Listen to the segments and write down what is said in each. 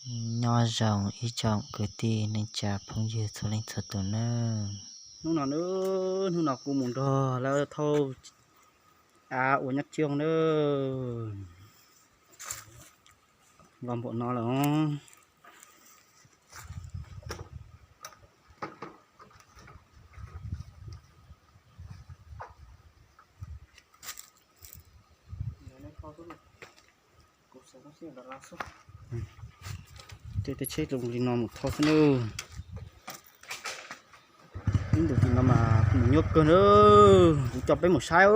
Nyob zoo ib tsoom kwv tij neej tsa phooj ywg txhua leej txhua tus nawb. Hnub no, hnub no kuv mus nrog lawv thauj av ua nyob tsioj nawb. Vau npaum no lawm. Tej tsheb zoo li no mus thauj xwb nawb. Ib ntus tim no mas kuv mus nyuaj kawg na, kuv coj peb mus saib.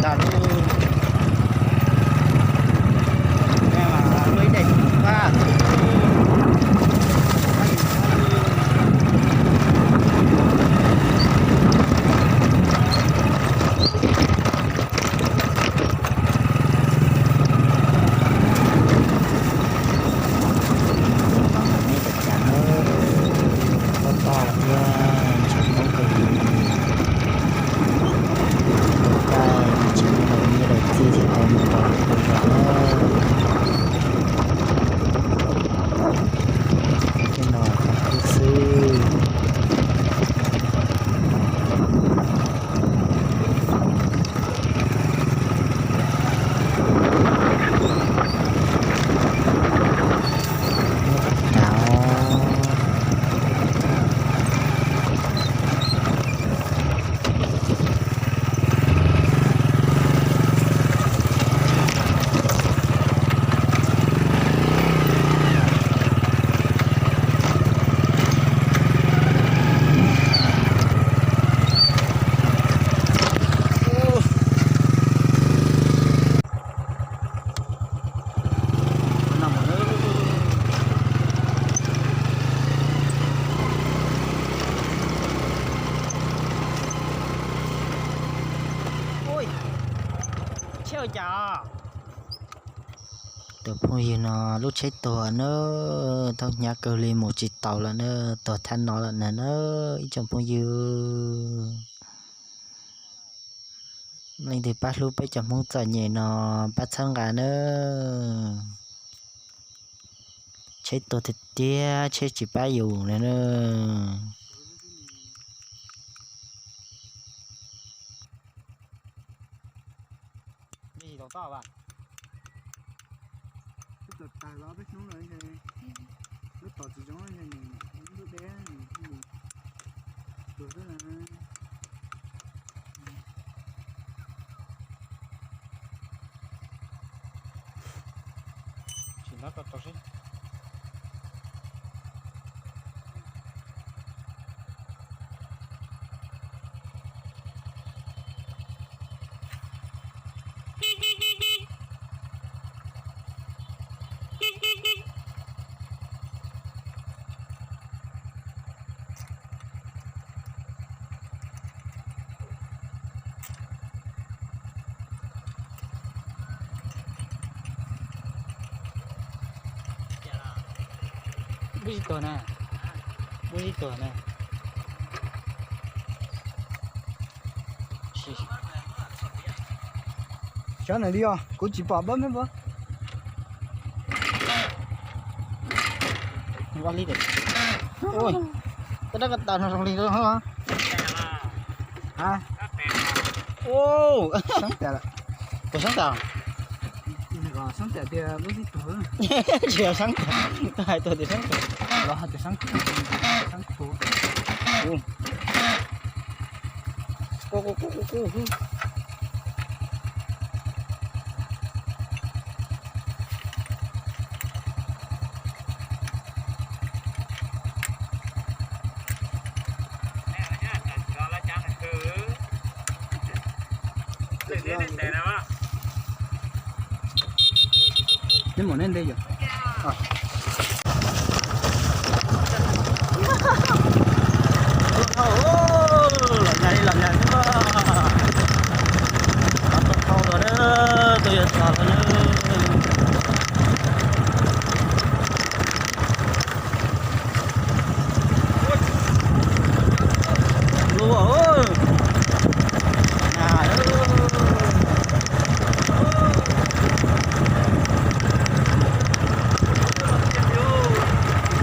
Tab tom thiab tseem muab kawg li, caij tsis muaj nyiaj daim txiaj thiaj tau mus nrog lawv ua zog na. Tej no qhov kub xwb. Tus phooj ywg no lub tsheb tuag na, tau hnyav kawg li mus tsis taus lawm na, tuag thaj no lawm na na, ib tsoom phooj ywg. Leej twg pab hlub peb cov Hmoob txom nyem no pab txhawb nqa nawb. Tsheb tuag tiag tiag, tsheb tsis pab yus li na. Muaj ib tug na, muaj ib tug na. Xyov nws li os, kuv tsis pom npawb me npawb. Ua li, koj dab koj tas no zoo li a. Ua, tus xyoob tas. Sab tias lub tib tug. Tsis yog sab, hais tau tias sab, los hais tias sab, sab tug. Kuj kuj kuj kuj kuj. Neb mus neb nte yom. Los nyas li los nyas xwb. Tau tau tau na, tus yog txog lawm na. Lub, na,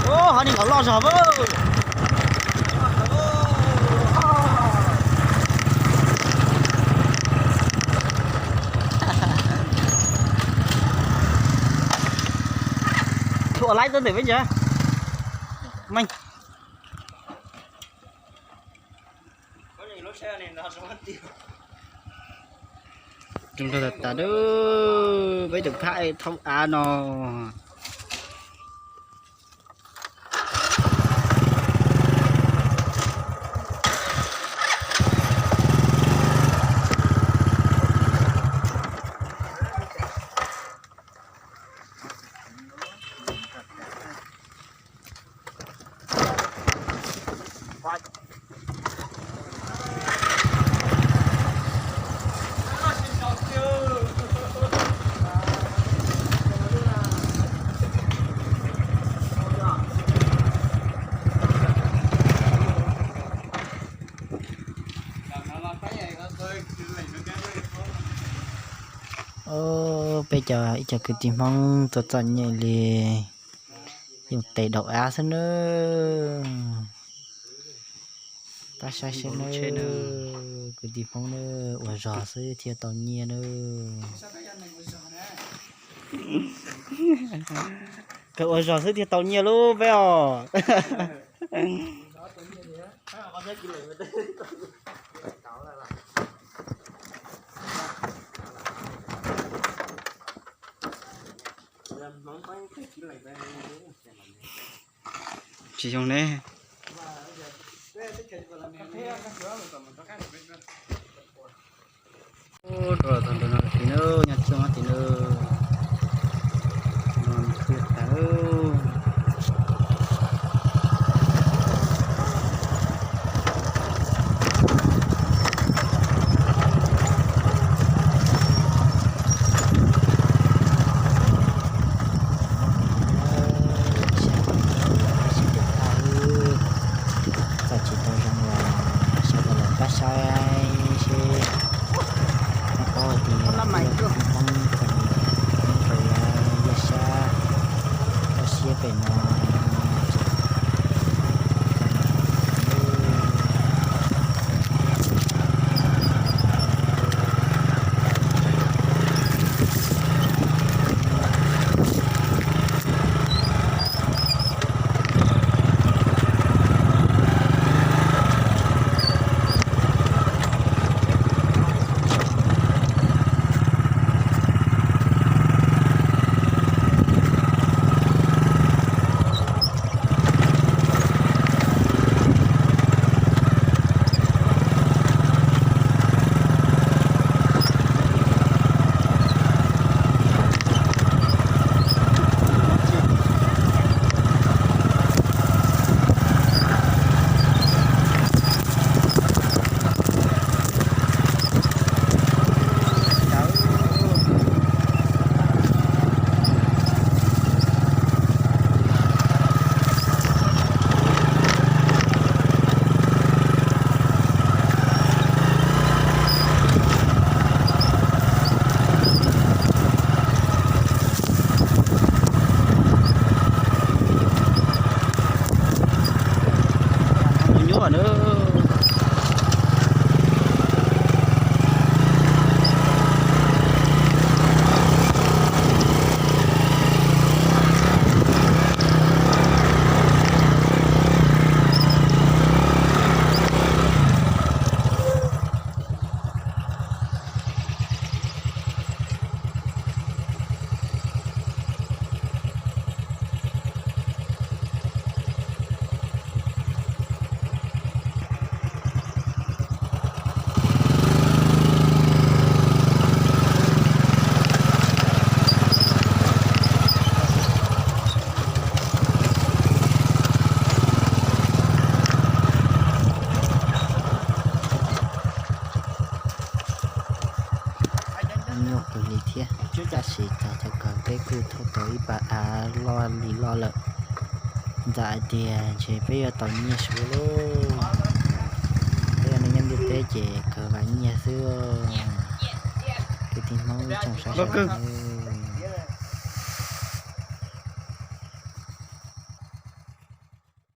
o, ho ni nkaus loj zog. Thuam laib tuaj ntawm peb ntsa. Meej. Zoo nraug tas tas na, peb tus phab thauj av no. Peb cov ib co kwv tij Hmoob tuaj txom nyem li, yooj tes daus av xwb nawb. Pab saib saib nawb, kwv tij Hmoob nawb, ua zog xwb thiaj tau nyiaj nawb. Kawg ua zog xwb thiaj tau nyiaj lub peb os. Tsis zoo ne. Rau los txog nram no tim nawb, nyob txog tim nawb. No khwv tas lawm. Txoj tsis tau zoo los sawv daws los pab saib seb, paub hais tias Hmoob txom nyem. Pas av loj li loj lawm. Ntxawm hais tias ntshe peb yuav tau nyiaj suav lauj. Peb ua neej nyob ntiaj teb ces kawg vam nyiaj xwb. Kwv tij Hmoob ib tsoom saib sawv daws.